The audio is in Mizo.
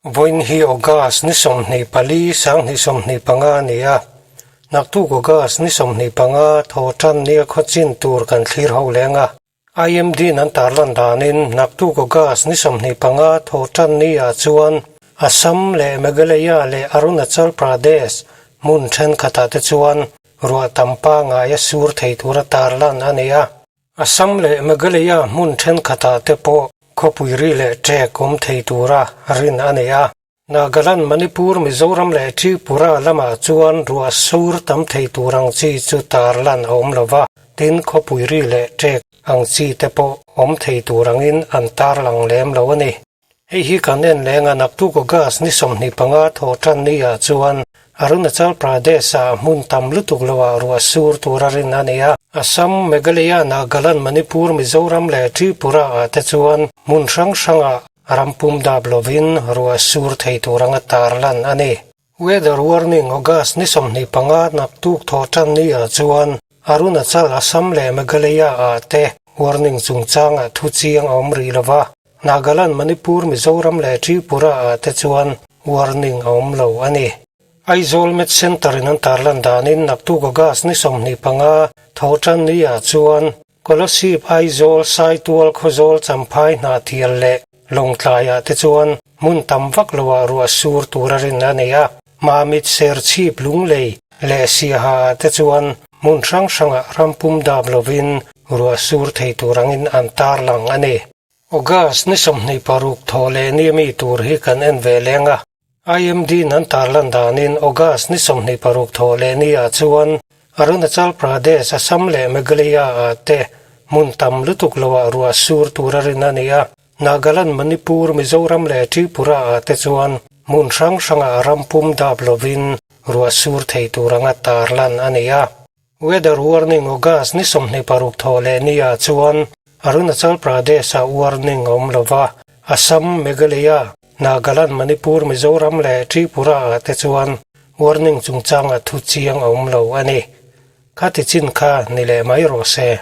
Vawiin hi August ni 24, 2025 a ni a. Naktuk August ni 25 thaw tan nia khawchin tur kan thlir ho leng a. IMD-in an tarlan danin naktuk August ni 25 thaw tan ni-ah chuan Assam leh Meghalaya leh Arunachal Pradesh hmun thenkhatah te chuan ruah tam pangngai a sur thei tura tarlan a ni a. Assam leh Meghalaya hmun thenkhatah te pawh khawpui ri leh ṭek awm thei tura rin a ni a. Nagaland, Manipur, Mizoram leh Tripura lamah chuan ruah sur tam thei tur ang chi chu tarlan a awm lo va, tin khawpui ri leh ṭek ang chi te pawh awm thei tur angin an tarlang lem lo a ni. Hei hi kan en leng a, naktuk August ni 25 thawh tan ni ah chuan Arunachal Pradesh ah hmun tam lutuk lo ah ruah sur tur a rin a ni a. Assam, Meghalaya, Nagaland, Manipur, Mizoram leh Tripura ah te chuan hmun hrang hrang ah ram pum dap lovin ruah sur thei tur anga tarlan a ni. Weather warning August ni 25 naktuk thawh tan ni ah chuan Arunachal, Assam leh Meghalaya ah te warning chungchangah thu chiang a awm rih lo va, Nagaland, Manipur, Mizoram leh Tripura ah te chuan warning a awm lo a ni. Aizawl Met Centre in an tarlan danin naktuk August ni 25 thawh tan ni ah chuan Kolasib, Aizawl, Saitual, Khawzawl, Champhai, Hnahthial leh Lawngtlaiah te chuan hmun tam vak loah ruah sur tur a rin a nei a, Mamit Serchhip Lunglei leh Siaha ah te chuan hmun hrang hrangah ram pum dap lovin ruah sur thei tur angin an tarlang a ni. August ni 26 thaw leh ni ami tur hi kan en ve leng a, IMD-in an tarlan danin August ni 26 thaw leh ni ah chuan Arunachal Pradesh, Assam leh Meghalaya ah te hmun tam lutuk loah ruah sur tur a rin a ni a, Nagaland, Manipur, Mizoram leh Tripura ah te chuan hmun hrang hrangah ram pum dap lovin ruah sur thei tur anga tarlan a ni a. Weather warning August ni 26 thaw leh ni ah chuan Arunachal Pradesh ah warning a awm lo va, Assam, Meghalaya, Nagaland, Manipur, Mizoram leh Tripura ah te chuan warning chungchangah thu chiang a awm lo a ni. Khati chin kha ni leh mai rawh se.